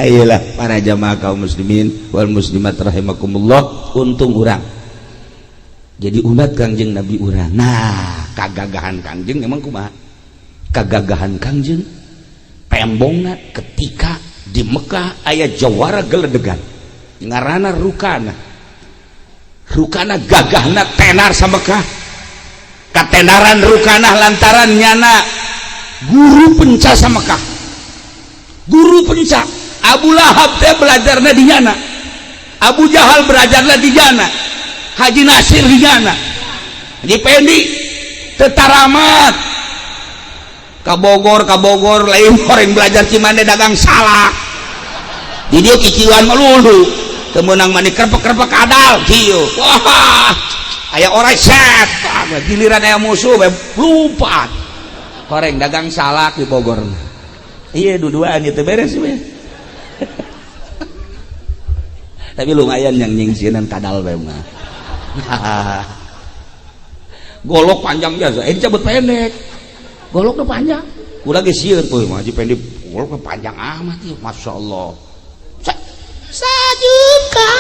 Ayolah para jamaah kaum muslimin wal muslimat rahimakumullah, untung urang jadi umat Kangjeng Nabi urang. Nah, kagagahan Kangjeng emang kumaha? Kagagahan Kangjeng pembongna ketika di Mekah aya jawara geledegan ngaranna Rukana. Rukana gagahna tenar sa Mekah. Katenaran Rukana lantaran nyana guru penca sa Mekah, guru penca. Abu Lahab teh belajarna di nyana, Abu Jahal belajarna di nyana, Haji Nasir di nyana, Haji Pendi tetaramat ka Bogor, ka Bogor lain orang belajar Cimande, dagang salak di dia kiciwan melulu temenang mani kerpek-kerpek kadal kieu. Wah, aya orang set giliran aya musuh bae lumpat. Horeng dagang salak di Bogor. Iya, dua-duaan itu beres sih, tapi lumayan yang nyingsieunan kadal bae mah. Golok panjang biasa, eh dicabut pendek. Goloknya panjang. Ulah ge sieun euy mah Haji Pendi goloknya panjang amat ieu, Masya Allah. Sajuka.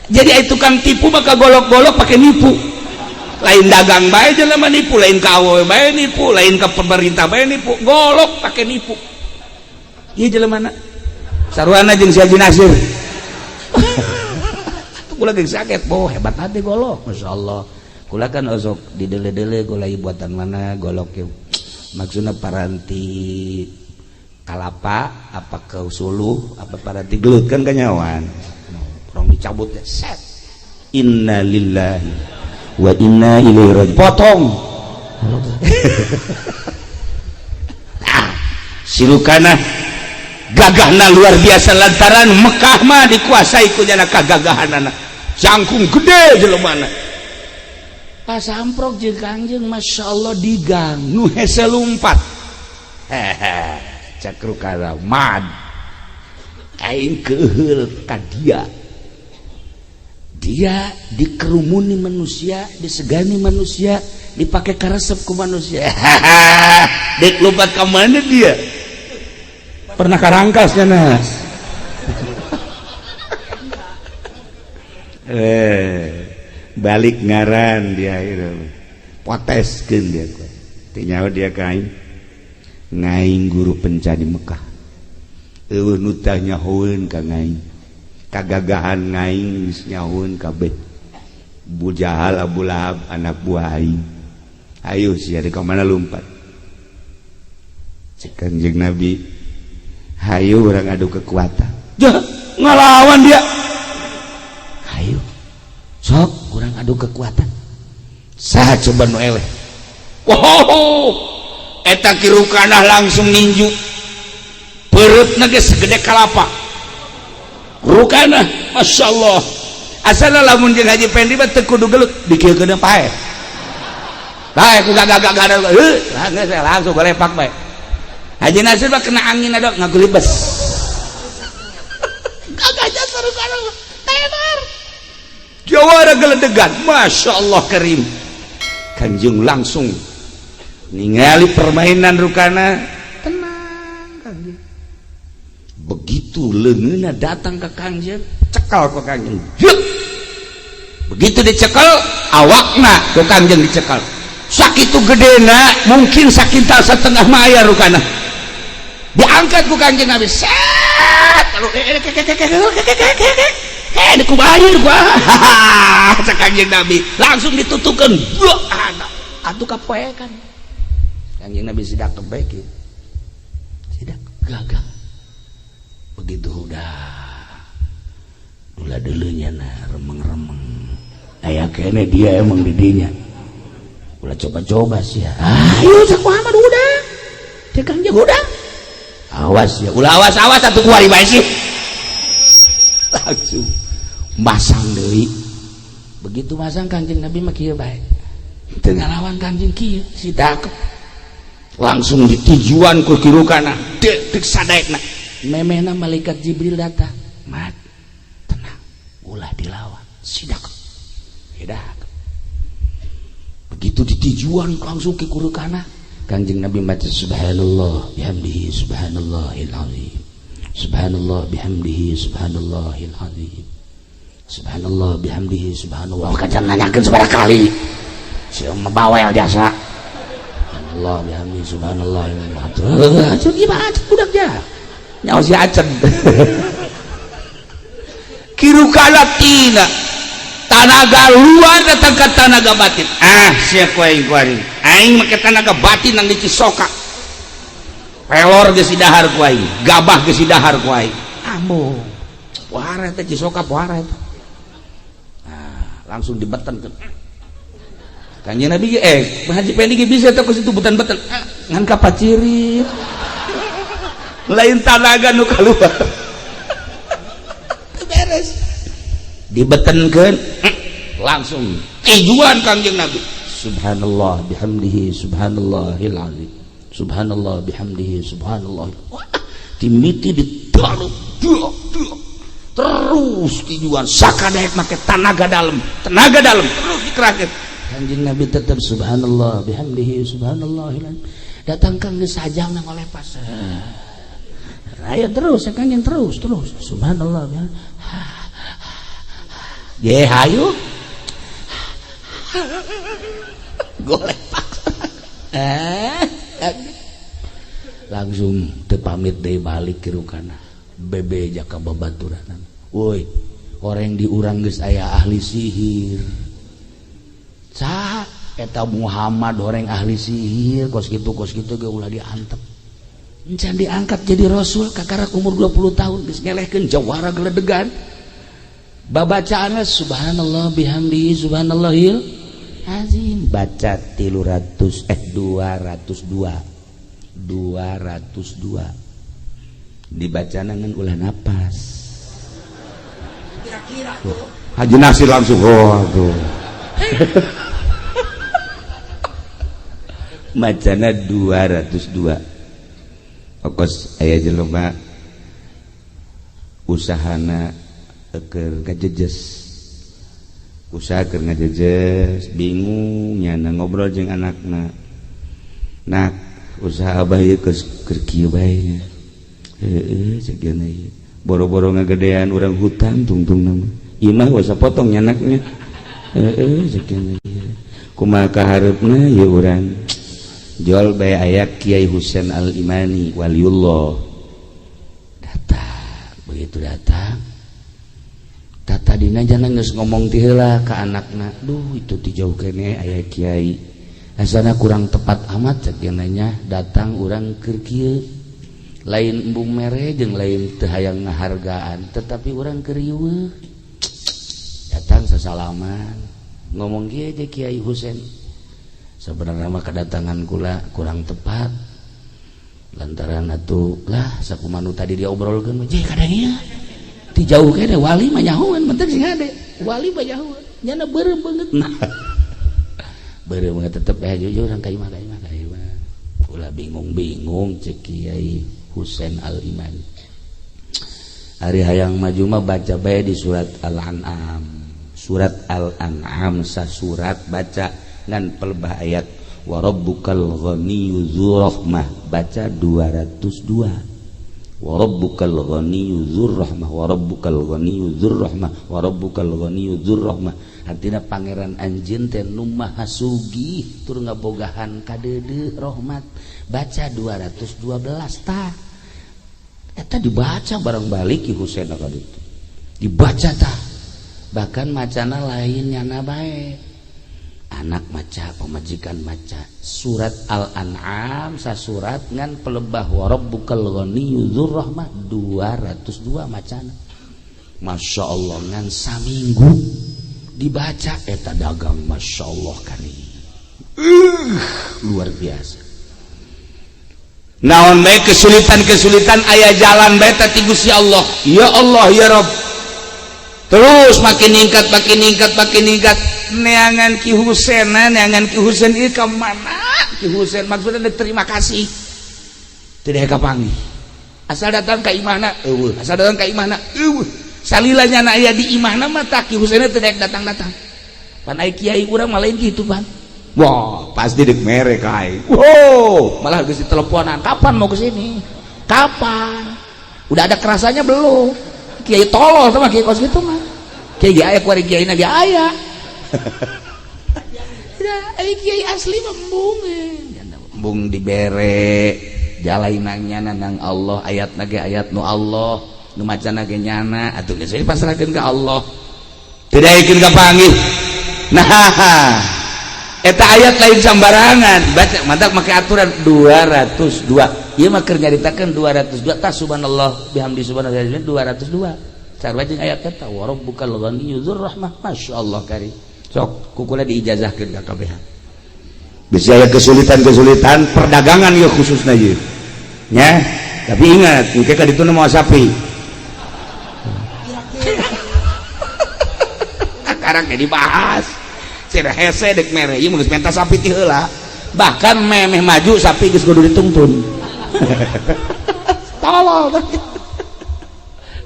Jadi itu tukang tipu maka golok-golok pakai nipu. Lain dagang bae jelema nipu, lain ka awewe bae nipu, lain ka pemerintah bae nipu, golok pakai nipu. Ieu jelema na sarwana jeung si Haji Nasir. Kula ge sakit, boh hebat hati golok, Masya Allah. Kula kan osok di dele-dele golai buatan mana golok ya. Maksudnya paranti kalapa apa ke suluh apa paranti gelut kan kanyawan. Orang dicabut ya, set. Inna lillahi wa inna ilaihi raji'un. Potong. Nah, si Rukana gagahna luar biasa lantaran Mekah mah dikuasai ku nyana kagagahanana. Jangkung gede jelemana. Pas amprok jeung Kangjeng, Masya Allah, di gang nu hese lumpat. Hehe, cak Rukana mad. Aing keuheul ka dia. Dia dikerumuni manusia, disegani manusia, dipakai karesep ku manusia. Dek lompat ke mana dia? Pernah karangkas ya nas. Balik ngaran dia itu. Poteskeun dia. Teu dia kain. Ngaing guru penca di Mekah. Eueuh nu tah nyahoeun ka ngaing. Kagagahan ngaing geus nyahoeun kabeh. Abu Jahal, Abu Lahab anak buah aing. Ayo sia di ka mana lumpat. Cek Kanjeng Nabi, hayu urang adu kekuatan. Jah, ngalawan dia. Hayu. Sok urang adu kekuatan. Saha coba nu eleh. Wow, eta Ki Rukanah langsung ninju. Pereutna ge segede kalapa. Rukanah, Masya Allah. Asalna lamun jeung Haji Pendi mah teu kudu gelut, dikieukeun pae. Bae ku gagah-gagah heuh, langsung balepak bae. Haji Nasir mah kena angin ada ngagulibes. Gagahnya Rukana tenar. Jawara geledegan, Masya Allah karim. Kanjeng langsung ningali permainan Rukana, tenang Kanjeng. Begitu leungeunna datang ke Kanjeng, cekal ke Kanjeng. Yuk. Begitu dicekal, awakna ke Kanjeng dicekal. Sakitu gedena, mungkin sakintal setengah maya Rukana. Diangkat ku Kanjeng Nabi. Set. Lalu cek Kanjeng Nabi langsung ditutukan. Atuh kapoekan. Kanjeng Nabi sidak kebek sidak gagah. Begitu udah dula dulunya nah remeng-remeng. Aya kene dia emang didinya. Ulah coba-coba sih ya. Ayo cek Muhammad udah. Cek Kanjeng udah. Awas ya, ulah awas awas atuh kuari bae sih. Langsung masang deui. Begitu masang Kanjeng Nabi mah kieu bae. Teu ngalawan Kanjeng kieu, sidak. Langsung ditujuan ku Ki Rukana, dek dek sadaekna. Memehna malaikat Jibril datang. Mat, tenang, ulah dilawan, sidak. Sidak. Begitu ditujuan langsung ke Rukana, Kanjeng Nabi maca subhanallah bihamdihi subhanallahil azim, subhanallah bihamdihi subhanallahil azim, subhanallah bihamdihi subhanallah. Kacan nanyakeun sabaraha kali si mah bawel jasa. Subhanallah bihamdihi subhanallah. Acen ieu mah acen budak ja nyawa si acen. Kiru tina tanaga luar datang ke tanaga batin. Ah, sia ku aing, ku aing aing make tanaga batin nang di Cisoka, pelor geus didahar ku aing, gabah geus didahar ku aing. Ambo pohara eta Cisoka, pohara eta. Nah, langsung dibeten ke Kanjeng Nabi. Haji Pendi ge bisa teh ku situ beten-beten ngan kapacirit, lain tanaga nu kaluar. Beres dibetenkeun, langsung tujuan Kangjeng Nabi subhanallah bihamdihi subhanallahil azim, subhanallah bihamdihi subhanallah. Wah, timiti ditaruh terus tujuan sakadek make tanaga dalam, tenaga dalam terus dikerahkan. Kanjeng Nabi tetap subhanallah bihamdihi subhanallahil azim. Datang kang geus sajam nang oleh pas raya terus ya kanjeng, terus terus subhanallah bihamdihi. Ye hayu golek eh langsung teu pamit deui, balik kirukana bebe jaka babaturan, "Woi, orang di urang geus aya ahli sihir." "Saha eta?" "Muhammad, orang ahli sihir, kos kitu kos kitu ge ulah diantep." Encan diangkat jadi rasul, kakarak umur 20 tahun geus ngelehkeun jawara geledegan. Babacaanna subhanallah bihamdihi subhanallahil azim, baca 300 202 202 dibaca dengan ulah napas. Kira-kira tuh. Haji Nasir langsung, oh tuh macana 202. Okos aya jelema usahana keur ngajejes, usaha keur ngajejes, bingung nyana ngobrol jeung anakna, "Nak, usaha abah ieu geus keur kieu bae nya." "Heueuh," cek ieu, "boro-boro ngagedean urang hutang tungtung mah imah wasa potong nyanaknya." "Heueuh," cek ieu, "kumaha kahareupna ieu urang jual bae?" Aya Kiai Husain Al-Imani, waliullah, datang. Begitu datang, tadina jangan geus ngomong ti heula ka anakna, "Duh, itu ti jauh kene aya kiai, asana kurang tepat amat," cek nya, "datang urang keur kieu, lain embung mere jeung lain teu hayang ngahargaan, tetapi urang keur riweuh." Datang sasalaman, ngomong kieu je Kiai Husain, "Sebenarnya mah kedatangan kula kurang tepat lantaran atuh lah sakumaha nu tadi diobrolkeun je kadang ieu ti jauh kene wali mah nyahoan penting sing hade wali mah nyahoan nyana beureum beungeut." Nah, beureum beungeut tetep eh jujur urang ka imah, ka imah, ka imah, ulah bingung-bingung, cek Kiai Husain Al-Iman. "Ari hayang maju mah baca bae di surat Al-An'am, surat Al-An'am sasurat baca ngan pelebah ayat wa rabbukal ghaniyyu dzur rahmah, baca 202, wa rabbukal ghaniyyu dzur rahmah, wa rabbukal ghaniyyu dzur rahmah, wa rabbukal ghaniyyu dzur rahmah." Artina pangeran anjeun teh nu maha sugih tur ngabogahan kadeudeuh rahmat, baca 212 tah. Eta dibaca barang balik Ki Husain ka ditu dibaca tah, bahkan macana lain nyana bae, anak maca, pemajikan maca surat Al-An'am sasurat ngan pelebah wa rabbukal ghaniyyu dzur rahmah 202 macana. Masya Allah, ngan saminggu dibaca eta dagang Masya Allah kali luar biasa. Naon bae kesulitan-kesulitan aya jalan bae ti Gusti Allah. Ya Allah, ya Rabb, terus makin ningkat, makin ningkat, makin ningkat. Neangan Ki Husen, neangan Ki Husen ieu ka mana Ki Husen, maksudnya terima kasih tidak kapanggih. Asal datang ka imahna eueuh, asal datang ka imahna eueuh. Salila nyana aya di imahna mah tah Ki Husen teu datang-datang. Pan ai kiai urang mah lain kitu pan. Wah, pasti dek mere ka aing. Wow, malah geus diteleponan, kapan mau kesini? Kapan? Udah ada kerasanya belum? Kiai tolol sama kiai kos gitu mah. Kiai ge aya kuari, kiai ge aya. Ya, ai kiai asli mah embung. Embung dibere jalainangnya nang Allah, ayat ge ayat nu Allah, nu macana ge nyana, atuh geus dipasrahkeun ka Allah. Tidak yakin kapanggih. Nah, eta ayat lain sambarangan baca, mantap make aturan 202. Ieu mah keur nyaritakeun 202 tas subhanallah bihamdi subhanallah 202 sarua jeung ayat eta wa rabbukal ghaniyyu dzur rahmah. Masyaallah kari sok kukula diijazahkeun ka kabehan. Bisa aya kesulitan-kesulitan perdagangan ieu khususna ieu nya, tapi ingat engke ka ditu mau sapi sekarang ge dibahas. Cenah hese dek mere ieu geus menta sapi ti heula, bahkan memeh maju sapi geus kudu dituntun. Tolol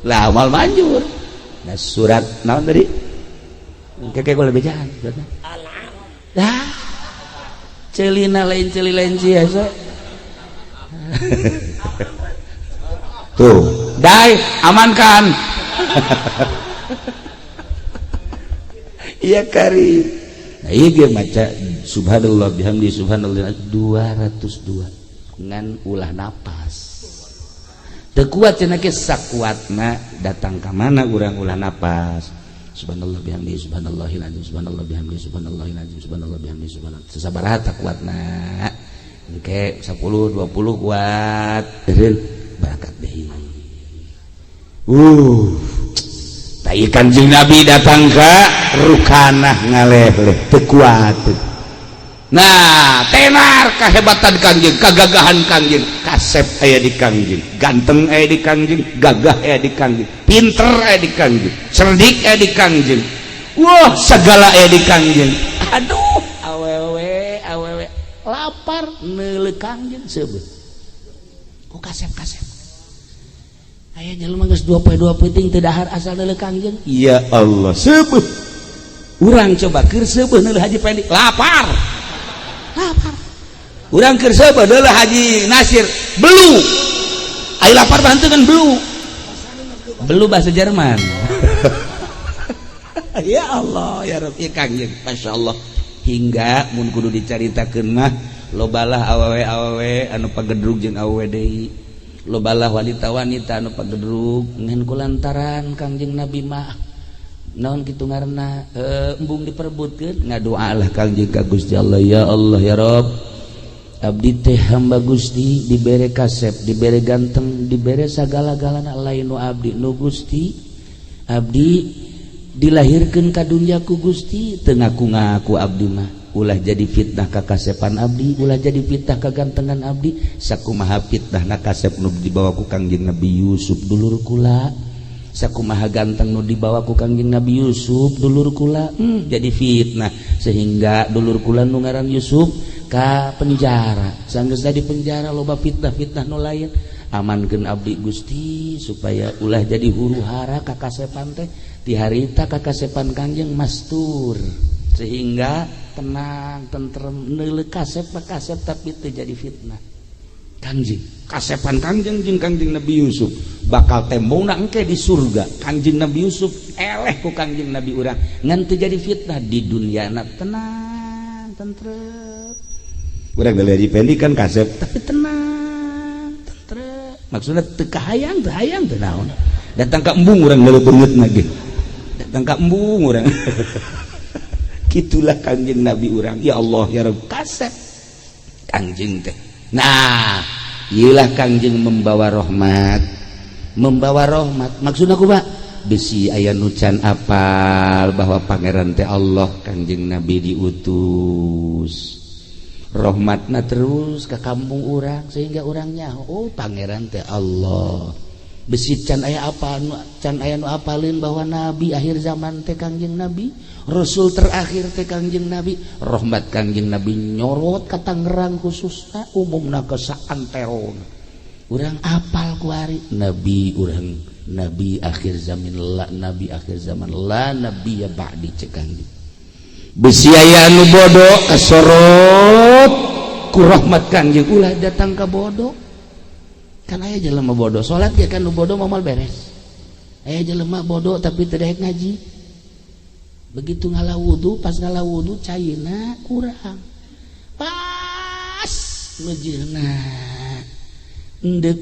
lah, mal manjur. Nah, surat naon tadi engke gua lebih jahan dah, celina lain celi lain sia tuh dai amankan. Iya kari. Nah, iya dia maca subhanallah bihamdi subhanallah 202 ngan ulah napas. Teu kuat cenah ge sakuatna datang ka mana urang ulah napas. Subhanallah bihamdi subhanallahil azim subhanallah bihamdi subhanallahil azim subhanallah bihamdi subhanallah. Sesabaraha tak kuatna. Engke 10 20 kuat. Eureun barakat deui. Tai Kanjeng Nabi datang ka Rukanah ngaleh-leh teu kuat. Nah, tenar kehebatan Kangjeng, kagagahan Kangjeng, kasep aya di Kangjeng, ganteng aya di Kangjeng, gagah aya di Kangjeng, pinter aya di Kangjeng, cerdik aya di Kangjeng. Wah, segala aya di Kangjeng. Aduh, awewe awewe lapar neuleuh Kangjeng seubeuh. Ku kasep-kasep. Aya jelema geus 2 poe 2 peuting teu dahar asal neuleuh Kangjeng. Ya Allah, seubeuh. Urang coba keur seubeuh neuleuh Haji Pendi, lapar. Lapar. Urang keur seubeuh neuleuh Haji Nasir, belu. Ai lapar mah henteu kan belu. Belu bahasa Jerman. Ya Allah, ya Rabbi Kangjeng, masyaallah. Hingga mun kudu dicaritakeun mah lobalah awewe-awewe anu pagedrug jeung awewe deui. Lobalah wanita-wanita anu pagedrug ngan kulantaran Kangjeng Nabi mah naon kitu ngaranna embung diperebutkeun, ngadoalah Kangjeng ka Gusti Allah, ya Allah ya Rabb, abdi teh hamba Gusti dibere kasep, dibere ganteng, dibere sagala-galana, lain nu abdi nu Gusti, abdi dilahirkeun ka dunya ku Gusti, teu ngaku-ngaku abdi mah, ulah jadi fitnah ka kasepan abdi, ulah jadi fitnah ka gantengan abdi. Sakumaha fitnah na kasep nu dibawa ku Kangjeng Nabi Yusuf dulur kula, sakumaha ganteng nu dibawa ku Kangjeng Nabi Yusuf dulur kula, jadi fitnah sehingga dulur kula nu ngaran Yusuf ka penjara. Sanggeus di penjara loba fitnah-fitnah nu lain. Amankeun abdi Gusti supaya ulah jadi huru hara ka kasepan teh. Ti harita ka kasepan Kangjeng mastur sehingga tenang tentrem neuleuh kasep kasep tapi teu jadi fitnah. Kangjeng kasepan Kangjeng jeung Kangjeng Nabi Yusuf bakal tembongna engke di surga. Kangjeng Nabi Yusuf eleh ku Kangjeng Nabi urang ngan teu jadi fitnah di dunia na, tenang tentrem. Urang dari Pendi kan kasep tapi tenang tentrem, maksudnya teu kahayang teu hayang teu naon, datang ka embung urang neuleuh beungeutna ge, datang ka embung urang. Itulah Kangjeng Nabi urang, ya Allah ya Rabb, kasep Kangjeng teh. Nah, iyalah Kangjeng membawa rahmat, membawa rahmat maksudna ku Pak besi aya nu can apal bahwa pangeran teh Allah, Kangjeng Nabi diutus rahmatna terus ke kampung urang sehingga urangnya oh pangeran teh Allah. Besi can aya apa can aya nu apalin bahwa nabi akhir zaman teh Kangjeng Nabi, rasul terakhir teh Kangjeng Nabi. Rahmat Kangjeng Nabi nyorot ka Tangerang khususna, umumna ke saantero urang apal kuari nabi urang, nabi akhir zaman, la nabi akhir zaman, la nabi ya ba'di cek Kangjeng. Bisi aya anu bodoh, kasorot ku rahmat Kangjeng, ulah datang ka bodoh. Kan aya jelema bodoh salat ge kan, nu bodoh moal beres. Aya jelema bodoh tapi teu daek ngaji. Begitu ngalah wudu, pas ngalah wudu caina kurang, pas meujeuhna endek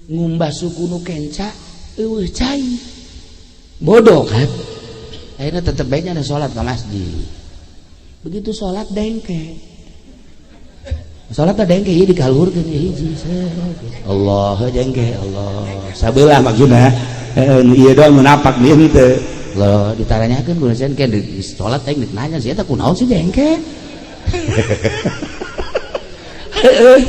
ngumbah suku nu kenca, eueuh cai. Bodoh kan? Akhirnya tetep baiknya ada sholat ke masjid. Begitu sholat dengke, sholat dengke, ieu dikaluhurkeun ieu hiji. Allah jengke, Allah sabelah maksudna ieu doang nu napak di henteu. Loh, ditaranyakeun ku sen ke di sholat teh nanya sih, eta kunaon sih jengke?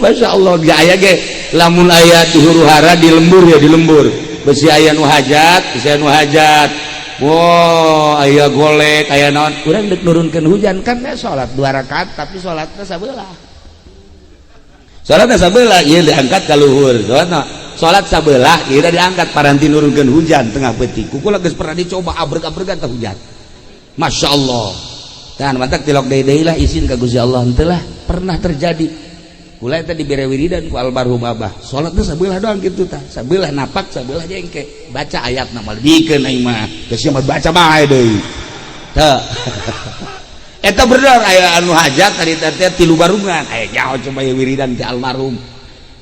Masya Allah, gak aya ge lamun aya di huru hara di lembur ya, di lembur besi aya nu hajat, besi aya nu hajat. Wow, aya golek, aya naon, urang dek nurunkeun hujan kan ya, salat dua rakaat tapi salatna sabelah. Salatna sabelah, ieu diangkat ka luhur. Salatna salat sabelah, ieu diangkat paranti nurunkeun hujan tengah peuting. Ku kula geus pernah dicoba, abreg-abregan teh hujan. Masya Allah. Dan mantak tilok deui lah izin ka Gusti Allah henteu lah pernah terjadi. Kula eta dibere wiridan ku almarhum abah. Salatna sabelah doang kitu tah. Sabelah napak, sabelah jengke. Baca ayat nama lebihkeun aing mah. Geus mah baca bae deui. Teu. Eta bener aya anu hajat tadi teh tilu barungan. Aya nyaho coba ieu wiridan ti almarhum.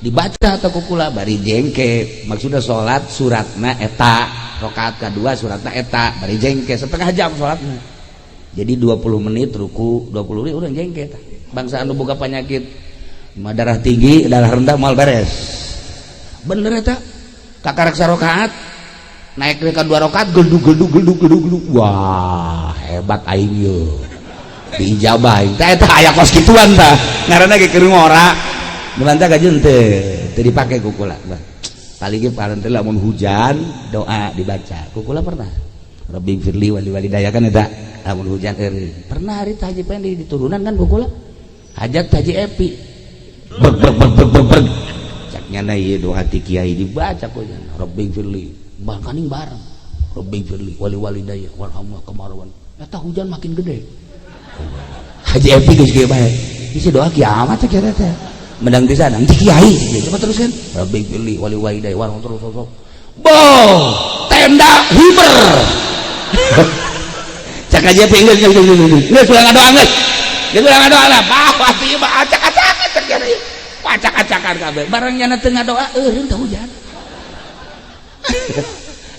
Dibaca atau ku kula bari jengke. Maksudna salat suratna eta, rakaat kadua suratna eta, bari jengke setengah jam salatna. Jadi 20 menit ruku, 20 menit urang jengke tah. Bangsa anu boga penyakit darah tinggi, darah rendah mal beres. Bener eta. Kakarak sarokaat naik ke dua rakaat, gelduk gelduk gelduk gelduk gelduk. Wah, hebat aing ye. Diijabah aing. Tah eta aya kos kituan tah. Ngaranna ge keur ngora. Belanta gajeun teu teu dipake ku kula. Paling ge paranti lamun hujan doa dibaca. Ku kula pernah. Rabbi firli wali walidaya kan eta lamun hujan eureun. Pernah hari Haji Pendi diturunan kan ku kula. Hajat Haji Epi. Beg beg beg beg beg beg. Cak nyana ieu doa ti kiai dibaca ku nyana. Rabbi firli. Bahkan bareng. Rabbi firli wali walidaya warhamna kama. Eta hujan makin gede. Haji Epi geus kieu bae. Isi doa kiamat cek eta teh. Mendang di sana, ti kiai. Coba teruskan. Rabbi firli wali walidaya warham terus terus. Boh, tenda hiber. Cak Haji Epi geus geus geus geus. Geus ulah ngadoa geus. Geus ulah ngadoa lah. Bah, pasti mah acak-acakan cek nyana. Acak-acakan kabeh. Barang nyana teu ngadoa eureun teh hujan.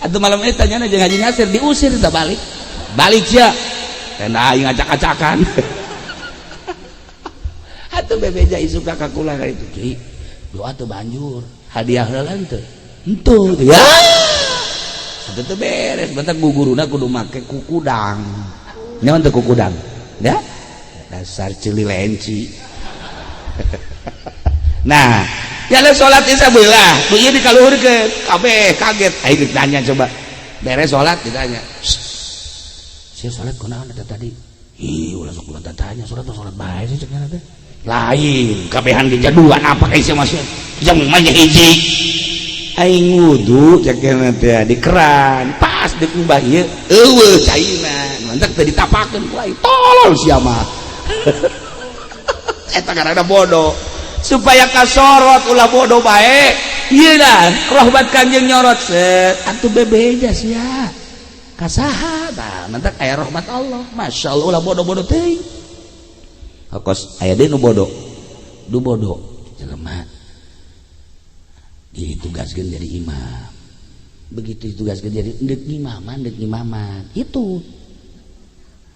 Atuh malam eta nyana jeung Haji Nasir diusir teh balik. Balik sia. Tenda aing acak-acakan. Atuh bebeja isuka ka kula ka itu. Ki, doa teu banjur. Hadiah heula teu? Henteu. Ya. Atuh teu beres, bentak guguruna kudu make kukudang. Nyaman teu kukudang? Ya? Dasar ceuli lenci. Nah, ya salat isa belah, ku ieu dikaluhurkeun, kabeh kaget. Aing ditanya coba. Beres salat ditanya. Sia salat kunaon eta tadi? Ih, ulah sok ulah tanya, salat salat bae sih cek teh. Lain, kabehan di jaduan apa kayak sia masih. Jang mah hiji. Aing wudu cek teh di keran, pas deuk ngumbah ieu eueuh caina. Mantak teu ditapakeun ku aing. Tolol sia mah. Eta karena bodoh. Supaya kasorot ulah bodoh bae. Ieu dah rahmat Kanjeng nyorot set atuh bebeja sia. Kasaha tah mantak aya rahmat Allah. Masya Allah, ulah bodoh-bodoh teuing. Kos aya deui nu bodoh. Nu bodoh jelema ditugaskeun jadi imam. Begitu ditugaskeun jadi deuk ngimaman, deuk ngimaman. Itu.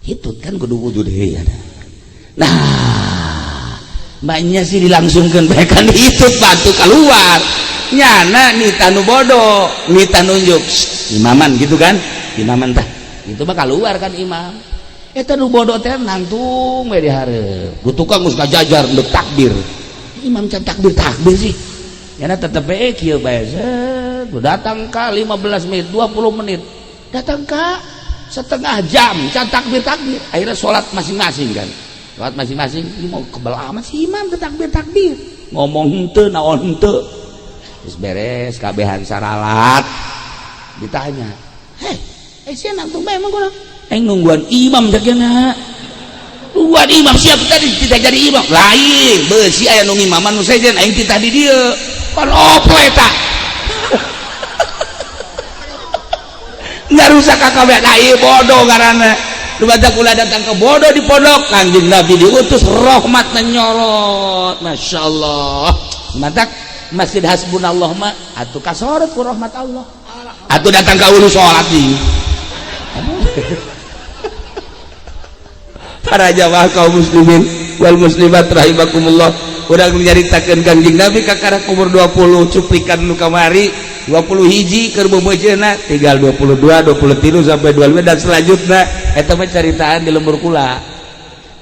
Hitut kan kudu wudu deui ya. Nah, mbaknya sih dilangsungkan mereka hitut batu keluar. Nyana nita nu bodoh, nita nunjuk imaman gitu kan, imaman tah itu mah keluar kan imam. Eta nu bodoh teh nangtung we di hareup. Du tukang geus ngajajar ndek takbir. Imam can takbir takbir sih. Nyana tetep we kieu bae. Datang ka 15 menit, 20 menit. Datang ka setengah jam can takbir takbir. Akhirnya sholat masing-masing kan. Sholat masing-masing, ini mau kebel amat sih imam takbir takbir. Ngomong henteu naon henteu. Terus beres kabehan saralat. Ditanya, "Hei, eh sia nangtung bae emang kunaon?" "Aing nungguan imam cek na." Pan imam siap tadi tidak jadi imam. Lain, besi aya nu ngimaman nu sejen aing titah di dieu. Pan opo eta? Ngarusak kakabeh nah ieu bodoh ngaranna. Nu baca kula datang ke bodoh di pondok, Kangjeng Nabi diutus rahmat nyorot. Masya Allah. Mantak Masjid Hasbunallah mah atuh kasorot ku rahmat Allah. Atuh datang ka urus salat di. Para jamaah kaum muslimin wal muslimat rahimakumullah, urang nyaritakeun Kangjeng Nabi kakara umur 20 cuplikan nu kamari 20 hiji keur beubeujeuhna tinggal 22 23 sampai 25 dan selanjutnya eta mah caritaan di lembur kula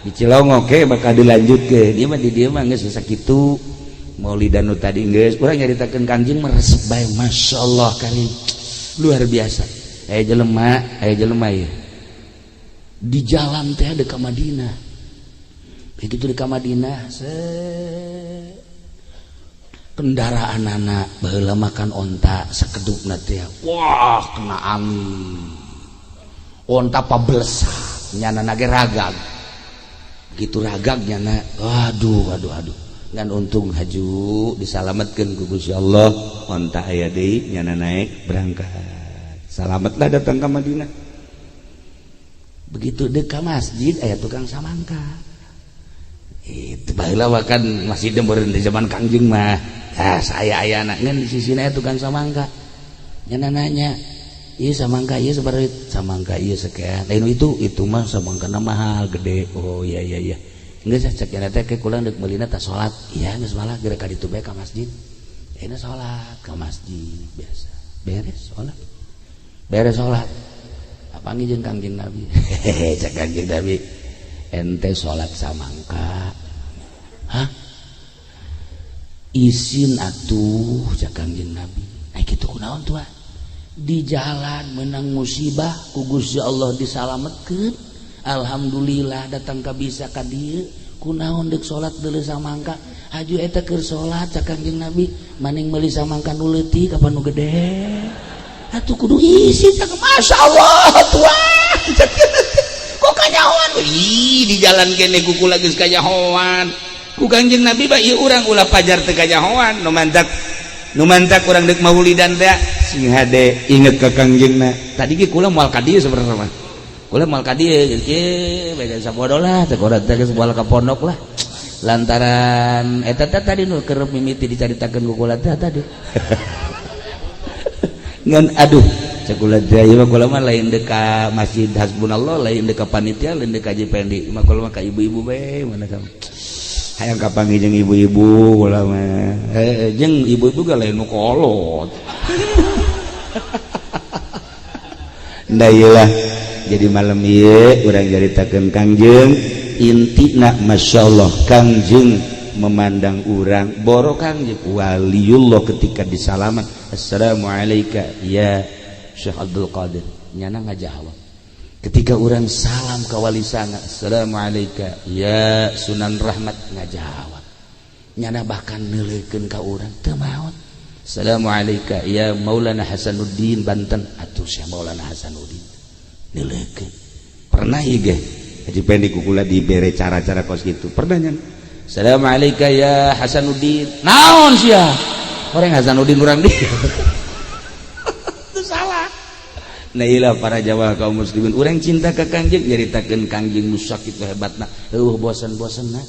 di Cilongok ke bakal dilanjutkeun ieu mah di dieu mah geus sakitu maulidan nu tadi geus urang nyaritakeun Kangjeng mah resep bae masyaallah karim luar biasa aya jelema ieu di jalan teh ada ka Madinah begitu di ka Madinah kendaraan anak baheula makan onta sakedupna teh wah kena angin onta pabelesa nyana nage ragag gitu ragag nyana aduh aduh aduh ngan untung haju disalametkeun ku Gusti Allah onta aya deui nyana naik berangkat salametlah datang ke Madinah begitu dekat masjid aya tukang samangka itu baheula kan masih dembeureun di zaman Kangjeng mah ah saya ayana ngan di sisina tukang samangka nyana nanya ieu samangka ieu sabaraha samangka ieu sekian lain itu mah samangkana mahal gede oh iya iya iya geus cek nya teh ke kula deuk meulina tah salat iya geus malah geura ka ditu bae ka masjid ayeuna salat ka masjid biasa beres salat apangi jeung Kangjeng Nabi hehehe cek Kangjeng Nabi ente salat samangka hah isin atuh cek Kangjeng Nabi ai kitu kunaon tuh di jalan menang musibah ku Gusti Allah disalametkeun alhamdulillah datang ka bisa ka dieu kunaon deuk salat deuleu samangka haju eta keur salat cek Kangjeng Nabi maning meuli samangka nu leutik kapan nu gede atuh kudu isin cek masyaallah tuah kok kanyahoan ih di jalan kene ku kula geus kanyahoan ku Kangjeng Nabi ba ieu urang ulah pajar teu kanyahoan nu mantak urang deuk maulidan teh sing hade inget ka Kangjengna tadi ge kula moal ka dieu sebenarnya mah kula moal ka dieu kieu bae sabodo lah teh urang teh geus moal ka pondok lah lantaran eta teh tadi nu keur mimiti dicaritakeun ku kula teh tadi ngan aduh cek kula teh ieu mah kula mah lain deuk ka Masjid Hasbunallah lain deuk ka panitia lain deuk ka Haji Pendi mah kula mah ka ibu-ibu bae mana kamu hayang kapanggih jeung ibu-ibu kula mah jeung ibu-ibu ge lain nu kolot nah iyalah jadi malam ieu urang caritakeun Kangjeng intina masyaallah Kangjeng memandang urang boro Kangjeng waliullah ketika disalaman assalamualaikum ya Syekh Abdul Qadir nyana ngajawab ketika orang salam ke wali sanga assalamualaikum ya Sunan Rahmat ngajawab nyana bahkan neuleukeun ka urang teu maot assalamualaikum ya Maulana Hasanuddin Banten atuh Syekh Maulana Hasanuddin neuleukeun pernah ieu ge Haji Pendi kukula dibere cara-cara kos gitu pernah nyan assalamualaikum ya Hasanuddin naon sia orang Hasanuddin urang di itu salah nah ilah para jamaah kaum muslimin urang cinta ka Kangjeng nyaritakeun Kangjeng nu sakitu hebatna eueuh bosen-bosenna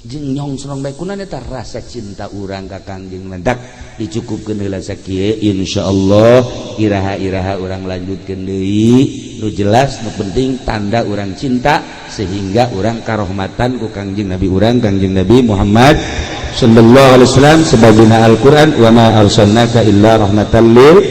jeung nyongsrong bae kunaon eta rasa cinta urang ka Kangjeng mendak dicukupkeun heula sakieu insyaallah iraha-iraha urang lanjutkeun deui nu jelas nu penting tanda urang cinta sehingga urang karohmatan ku Kangjeng Nabi urang Kangjeng Nabi Muhammad sallallahu alaihi wasallam sebagaimana Al-Qur'an wa ma arsalnaka illa rahmatan lil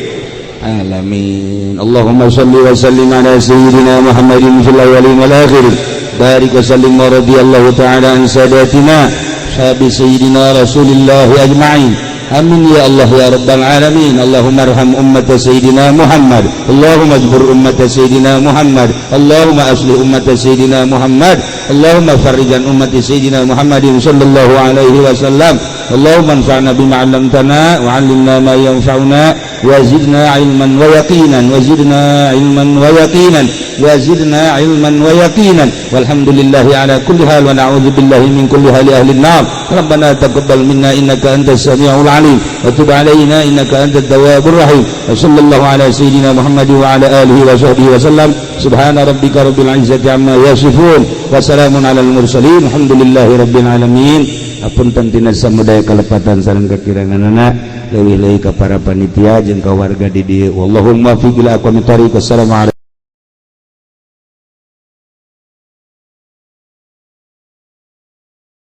alamin. Allahumma shalli wa sallim ala sayyidina Muhammadin fil awwalin wal akhirin barik wa sallim wa radiyallahu ta'ala an sadatina sahabi sayyidina Rasulillah ajma'in. Amin ya Allah ya Rabbal alamin. Allahumma arham ummata sayyidina Muhammad. Allahumma ajbur ummata sayyidina Muhammad. Allahumma aslih ummata sayyidina Muhammad. Allahumma farrijan ummati sayyidina Muhammadin sallallahu alaihi wasallam. Allahumma anfa'na bima 'allamtana wa 'allimna ma yanfa'una Wa zidna ilman wa yaqinan, wa zidna ilman wa yaqinan, wa zidna ilman wa yaqinan. Walhamdulillahi ala kulli hal, wa na'udzu billahi min kulli hali ahli an-nar. Rabbana taqabbal minna innaka antas samiul alim, wa tub alaina innaka antat tawwabur rahim. Wa sallallahu ala sayyidina Muhammad wa ala alihi wa sahbihi wa sallam. Subhana rabbika rabbil izzati amma yasifun, wa salamun alal mursalin, alhamdulillahi rabbil alamin. Apunten tina samudaya kalepatan sareng kakiranganana, leuwih-leuwih ka para panitia jeung ka warga di dieu. Wallahul muwaffiq ila aqwamit thoriq. Wassalamu.